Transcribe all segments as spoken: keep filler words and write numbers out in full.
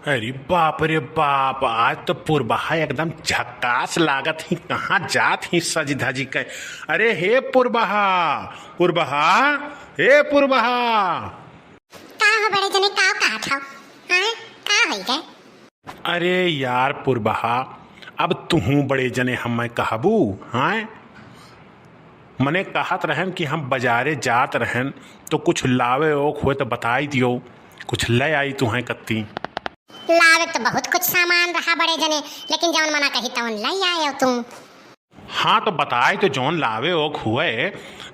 अरे बाप रे बाप, आज तो पुरबहा एकदम झक्कास लागत ही। कहाँ जात ही सज धजी के? अरे हे पुरबहा, पुरबहा, हे पुरबहा। का हो बड़े जने, का कहत हो? हाँ, का होई गए? अरे यार पुरबहा, अब तुहूँ बड़े जने हमें कहबू, हाँ? मने कहत रहन कि हम बजारे जात रहन, तो कुछ लावे ओक होए तो बताई दियो, कुछ ले आई तुहें कत्ती। लावे तो बहुत कुछ सामान रहा बड़े जने, लेकिन जौन मना कही तौन ले आए हो तुम। हाँ, तो बताए तो जौन लावे ओक हुए,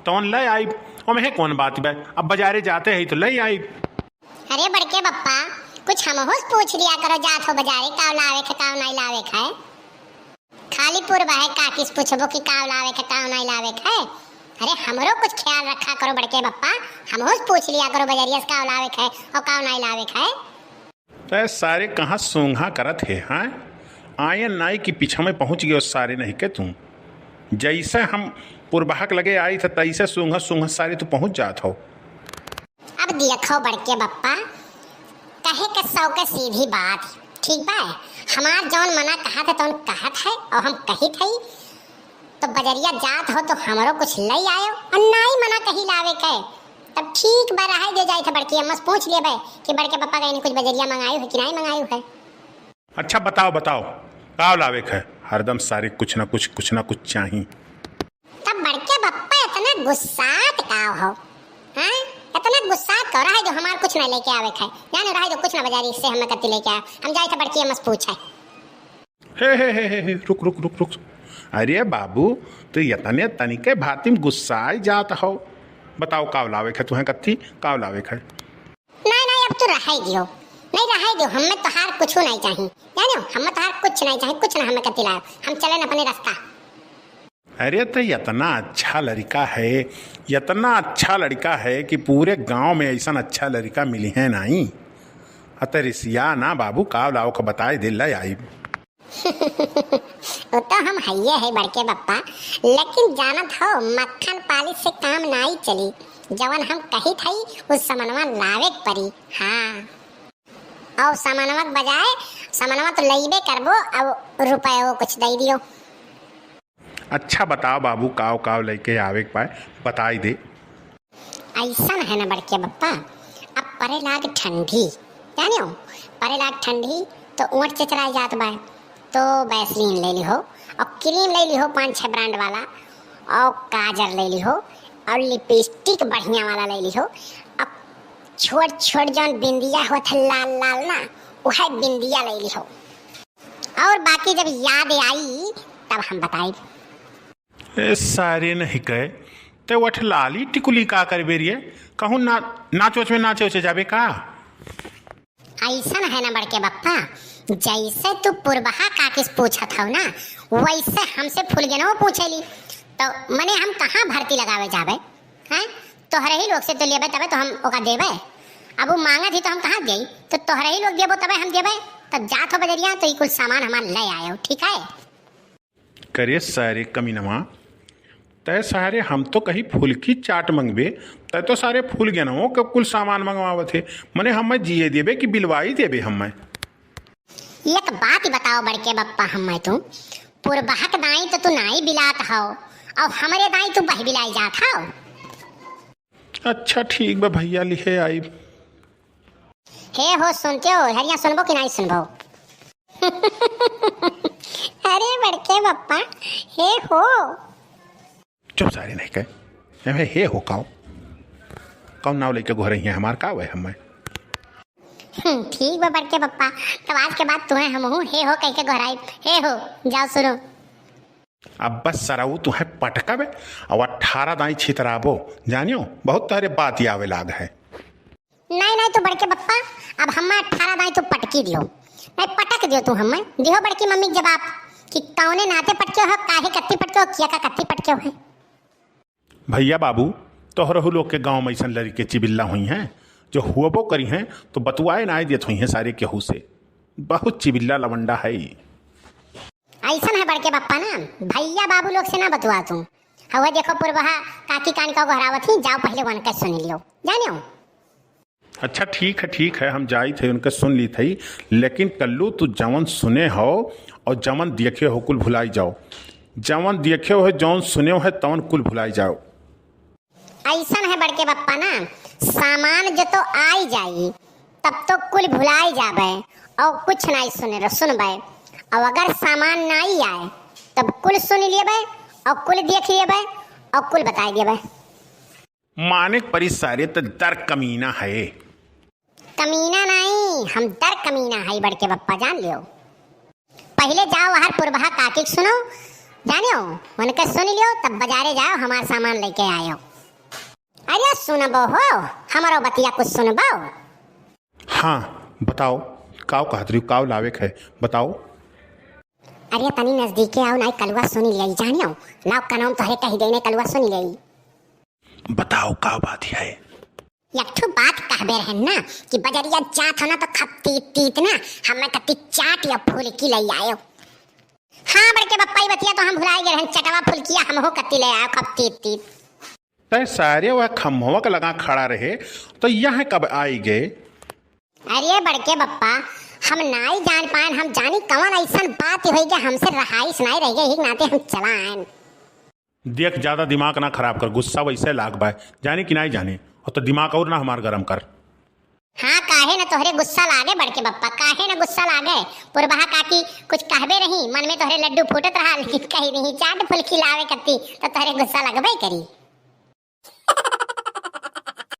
तौन ले आई, ओमें कौन बात बे, अब बजारे जाते ही तो ले आई। अरे बड़के बप्पा, कुछ हमहू से पूछ लिया करो, जात हो बजारे, काव लावे के, काव नहीं लावे के है। खाली पुरबहे काकी से पूछबो कि काव लावे के, काव नहीं लावे के है। अरे हमरो कुछ ख्याल रखा करो बड़के बप्पा, हमहू से पूछ लिया करो बजरिया से काव लावे के है और काव नहीं लावे के है। तै सारे कहाँ सूंघा करत हे, हाँ? आयन नाई कि पीछा में पहुँच गयो सारे नहीं के तू। जैसे हम पुरबहा के लगे आई थे, तैसे सूंघा सूंघा सारे तू पहुँच जात हो। अब देखो बड़के बप्पा, कहे के सौ के सीधी बात, ठीक बा? हमार जौन मना कहत है तौन कहत है और हम कहित है, तो बजरिया जात हो तो हमरो कुछ ले आयो और नाई मना कही लावे के, तब ठीक बा, रहे दे जाई थे बड़की अम्मा से पूछ लेबे कि बड़के बप्पा कहीं कुछ बजरिया मंगायो है कि नहीं मंगायो है। अच्छा बताओ, बताओ, का लावे के है? हरदम सारे कुछ ना कुछ, कुछ ना कुछ चाही। तब बड़के बप्पा इतना गुस्सात का हो, हैं? इतना गुस्सात का रहा है जो हमार कुछ ना लेके आवे के है। जाने रहा है जो कुछ ना बजारी से हमें कत्ती लेके आया। हम जाए थे बड़की अम्मा से पूछे। हे, हे, हे, हे, हे, रुक, रुक, रुक, रुक। अरे बाबू, तू इतने तनिके बाती में गुस्साई जात हो। बताओ, का लावे के है तुहें कत्ती? का लावे के है? नहीं, नहीं, अब तू रहाई दियो। नहीं रहाई दियो, हमें तोहार कुछ नहीं चाहिए। जानियो, हमें तोहार कुछ नहीं चाहिए, कुछ ना हमें कत्ती लाओ। हम चले न अपने रास्ता। अरे तो इतना अच्छा लड़का है, इतना अच्छा लड़का है कि पूरे गांव में ऐसा अच्छा लड़का मिली है नहीं। अत रिसिया ना बाबू, का लाओ के बताए दे, ले आई। वो तो हम हइये है बड़के बप्पा, लेकिन जानत हो मक्खन पालिश से काम नाई चली। जवन हम कहित हई उ समनवा लावे के परी। हाँ, और समनवा के बजाय समनवा तो लइबे करबो, अब रुपयो कुछ दे दियो। अच्छा बताओ बाबू, काव काव लेके आवे के पाए, बताई दे। ऐसन है ना बड़के बप्पा, अब परे लाग ठंडी, जानियो, परे लाग ठंडी तो ओंठ चेचराई जात बा, तो वैसलीन ले लिहो और क्रीम ले लिहो पाँच छः ब्रांड वाला, और काजर ले लिहो और लिपस्टिक बढ़िया वाला ले लिहो। अब छोट छोट जौन बिंदिया होत है लाल लाल ना, वह बिंदिया ले लिहो। और बाकी जब याद आई तब हम बताई। ए, सारे नहीं कहे, ते वठ लाली टिकुली का करबे रिये? कहूँ ना, नाच ओच में नाचे ओचे जाबे का? ऐसन है ना बड़के बप्पा, जैसे तू पुरबहा काकी से पूछत हौ ना, वैसे हमसे फुलगेनवो पूछेली। तो मने हम कहाँ भर्ती लगावे जाबे? हैं? तोहरे ही लोग से तो लेबे तबे तो हम ओका देबे। अब वो मांगत ही तो हम कहाँ देई? तो तोहरे ही लोग देबो तबे हम देबे। तब जात हो बजरिया तो ई कुल सामान हमार ले आयो, ठीक है? करे सारे कमीनवा, तय सारे हम तो कही फुलकी चाट मंगबे, तय तो सारे फुलगेनवो के कुल सामान मंगवावत हे। मने हमें जिए देबे कि बिलवाई देबे हमें? एक बात बताओ बड़के बप्पा, हमें तू पुरबहक दाई तो तू नाई बिलात हौ और हमरे दाई तू बह बिलाई जात हौ। अच्छा ठीक बा भैया, लिहे आइब। हे हो सुनते हो, हरिया सुनबो कि नहीं सुनबो? अरे बड़के बप्पा, हे हो। चुप सारे नहीं कहे, एमे हे हो काओ? कौन नाव लेके गोहरई है हमार, का हुआ है हमें? हम्म, ठीक बा बड़के बप्पा, तब आज के बाद तुम्हें हम हूँ हे हो कह के गोहराई। हे हो, जाओ सुनो। अब बस सरऊ तुहें पटकबे, अब अठारह दाई छितराबो, जानियो, बहुत तोहरे बात आवे लाग है। नहीं, नहीं, तू बड़के बप्पा, अब हम्मा अठारह दाई तू पटकी दियो, नहीं पटक दियो तू हम्मा, दिहो बड़की मम्मी के जवाब कि कौने नाते पटके हो, काहे कत्ती पटके हो, किया का कत्ती पटके हो है। भैया बाबू, तोहरहू लोग के गाँव में ऐसन लड़के चिबिल्ला हुई हैं, जो हुअबो करी हैं तो बतुआए ना देत हुई हैं सारे केहू से। बहुत चिबिल्ला लवंडा है ई। ऐसन है बड़के बप्पा ना, भैया बाबू लोग से ना बतुआ तू। हवे देखो पुरबहा काकी कान का गोहरावत ही, जाओ पहले वन के सुन लियो, जानियो। अच्छा, ठीक है, ठीक है, हम जाइत है, उनके सुन लीत है, लेकिन कल्लू, तू जवन सुने हो और जवन देखे हो, कुल भुलाई जाओ। जवन देखे हो, जवन सुने हो, तवन कुल भुलाई जाओ। अइसन है बड़के बप्पा ना, सामान जो तो आई जाई, तब तो कुल भुलाई जाबे और कुछ नाई सुने रह-, सुनबे। और अगर सामान नाई आए, तब कुल सुन लेबे और कुल देख लेबे और कुल बताई देबे। मानिक परी सारे त दर कमीना है। कमीना नाई, हम दर कमीना है बड़के बप्पा, जान लियो। पहिले जाओ वहार पुरबहा काकी के सुनो, जानियो, उनके सुन लियो, तब बजारे जाओ, हमार सामान लेके आयो। अरे सुनबो हो, हमरो बतिया कुछ सुनबो। हाँ, बताओ, काव कहत रही, काव लावे के है, बताओ। अरे तनी नजदीके आओ, नाई कलुआ सुन लियो, जानियो, लाओ कनवा में तोहरे कही देने, कलुआ सुन लियो। बताओ, का बात है? एक ठो बात कहबे रहन ना कि बजरिया जात हो ना तो खप तीत तीत ना हमें कत्ती चाट या फुलकी ले आयो। हाँ बड़के बप्पा, ई बतिया तो हम भुलाए गए रहन, चटवा फुलकिया हमहू कत्ती ले आयो खप तीत तीत। तय सारे वह खम्भवा के लगा खड़ा रहे तो यहाँ कब आई गए? अरे बड़के बप्पा, हम नाई जान पाएन, हम जानी कवन अइसन बात होई गए, हमसे रहाइश नाई रह गए, एक नाते हम चला आएन। देख, ज्यादा दिमाग ना खराब कर, गुस्सा वैसे लाग बा, जाने कि नाई जाने, और तो दिमाग और ना हमार गरम कर। हाँ, काहे न तोहरे गुस्सा लागे बड़के बप्पा, काहे न गुस्सा लागे? पुरबहा काकी कुछ कहबे रही, मन में तोहरे लड्डू फूटत रहा, लेकिन कही रही चाट फुलकी लावे कत्ती, तो तोहरे गुस्सा लगबे करी।